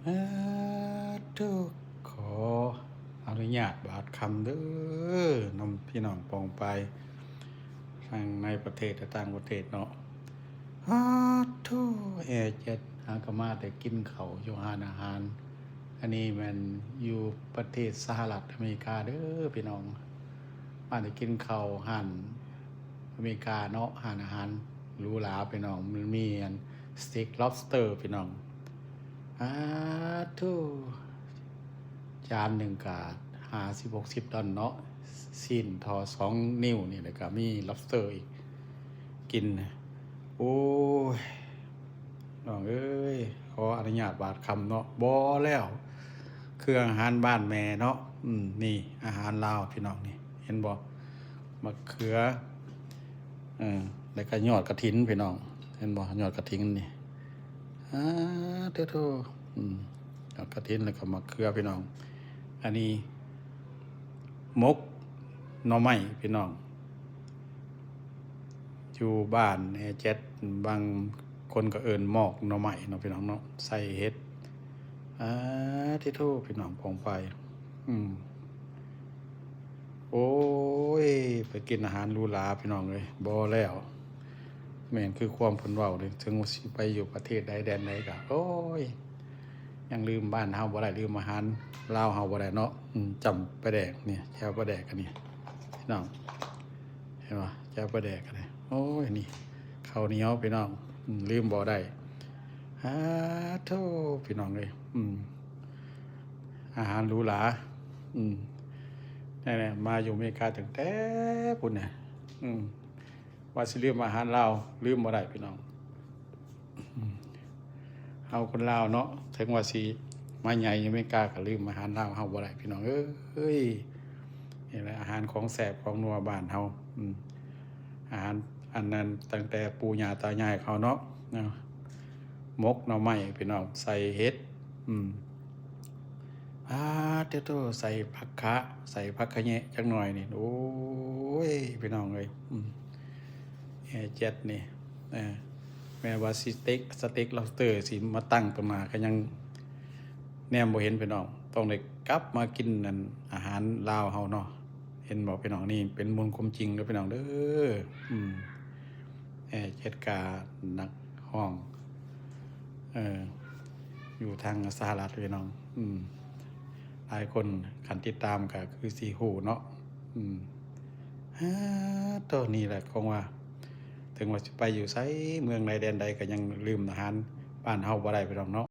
ອາ ໂທ້ ຂໍອະນຸຍາດບາດຄຳເດີ ນຳພີ່ນ້ອງປ້ອງປາຍ ທັງໃນປະເທດ ແລະ ຕ່າງປະເທດເນາະ. ອາ ໂທ້ ແອເຈັດ ຫາກະມາແຕ່ກິນເຂົ້າຢູ່ຮ້ານອາຫານ. ອັນນີ້ແມ່ນຢູ່ປະເທດສະຫະລັດອາເມລິກາເດີພີ່ນ້ອງ. ມາແຕ່ກິນເຂົ້າຮ້ານອາເມລິກາເນາະ, ຮ້ານອາຫານຫຼູຫຼາພີ່ນ້ອງ. ມັນມີອັນ ສະເຕັກລັອບສະເຕີພີ່ນ້ອງ. ອາ ໂທ້ ຈານໜຶ່ງກະຫ້າສິບ ຫົກສິບດອນເນາະ, ຊີ້ນທໍ່ສອງນິ້ວນີ້ ແລ້ວກະມີລັອບສະເຕີອີກ ກິນ. ໂອ້ຍ ນ້ອງເອີຍ ຂໍອະນຸຍາດບາດຄຳເນາະ. ບໍ່ແລ້ວ ເຄື່ອງອາຫານບ້ານແມ່ເນາະ. ອືມ ນີ້ອາຫານລາວພີ່ນ້ອງ ນີ້ ເຫັນບໍ່? ມະເຂືອ ເອີ ແລ້ວກະຍອດກະຖິນພີ່ນ້ອງ ເຫັນບໍ່? ຍອດກະຖິນນີ້. ອາ ເທີໂທ ອືມ ຍອດກະຖິນ ແລ້ວກະມະເຂືອພີ່ນ້ອງ. ອັນນີ້ໝົກໜໍ່ໄມ້ພີ່ນ້ອງ. ຢູ່ບ້ານແອເຈັດ ບາງຄົນກໍເອີ້ນໝອກໜໍ່ໄມ້ເນາະພີ່ນ້ອງເນາະ ໃສ່ເຫັດ. ອາ ເທີໂທ ພີ່ນ້ອງປ້ອງປາຍ. ອືມ ໂອ້ຍ ໄປກິນອາຫານຫຼູຫຼາພີ່ນ້ອງເອີຍ. ບໍ່ແລ້ວ ແມ່ນຄືຄວາມເພິ່ນເວົ້າເດ້ ເຖິງວ່າຊິໄປຢູ່ປະເທດໃດແດນໃດກະ ໂອ້ຍ ຍັງລືມບ້ານເຮົາບໍ່ໄດ້ ລືມອາຫານລາວເຮົາບໍ່ໄດ້ເນາະ. ອືມ ຈ້ຳປາແດກນີ້ ແຈ່ວປາແດກອັນນີ້ພີ່ນ້ອງ ເຫັນບໍ່? ແຈ່ວປາແດກອັນນີ້. ໂອ້ຍ ນີ້ເຂົ້າໜຽວພີ່ນ້ອງ ອືມ ລືມບໍ່ໄດ້. ອາ ໂທ້ ພີ່ນ້ອງເອີຍ ອືມ ອາຫານຫຼູຫຼາ. ອືມ ແນ່ໆ ມາຢູ່ອາເມລິກາຕັ້ງແຕ່ພຸ້ນນະ. ອືມ ວ່າຊິລືມອາຫານລາວ ລືມບໍ່ໄດ້ພີ່ນ້ອງ. ເຮົາຄົນລາວເນາະ ເຖິງວ່າຊິມາໃຫຍ່ຢູ່ອາເມລິກາ ກໍລືມອາຫານລາວເຮົາບໍ່ໄດ້ພີ່ນ້ອງເອີຍ. ນີ້ແຫຼະອາຫານຂອງແຊບຂອງນົວບ້ານເຮົາ. ອາຫານອັນນັ້ນຕັ້ງແຕ່ປູ່ຍ່າຕາຍາຍເຂົາເນາະ ໝົກໜໍ່ໄມ້ພີ່ນ້ອງ ໃສ່ເຫັດ. ອືມ ອາ ເຕີໂຕ ໃສ່ຜັກຂາ ໃສ່ຜັກຂະແຍະຈັກໜ່ອຍນີ້. ໂອ້ຍ ພີ່ນ້ອງເອີຍ ອືມ ແອເຈັດນີ້ ເອີ ແມ່ນວ່າສະເຕັກ ສະເຕັກລັອບສະເຕີຊິມາຕັ້ງຕົງໜ້າ ກໍຍັງແນມບໍ່ເຫັນພີ່ນ້ອງ. ຕ້ອງໄດ້ກັບມາກິນອັນອາຫານລາວເຮົາເນາະ. ເຫັນບໍ່ພີ່ນ້ອງ? ນີ້ເປັນມູນຄວາມຈິງເດີພີ່ນ້ອງເດີ. ອືມ ແອເຈັດກະນັກຮ້ອງ ເອີ ຢູ່ທາງສະຫະລັດພີ່ນ້ອງ. ອືມ ຫຼາຍຄົນຄັນຕິດຕາມກໍຄືຊິຮູ້ເນາະ. ອືມ ຮາ ໂຕນີ້ແຫຼະຂອງວ່າ ເຖິງວ່າຊິໄປຢູ່ໃສ ເມືອງໃດແດນໃດ ກໍຍັງລືມອາຫານບ້ານເຮົາບໍ່ໄດ້ພີ່ນ້ອງເນາະ.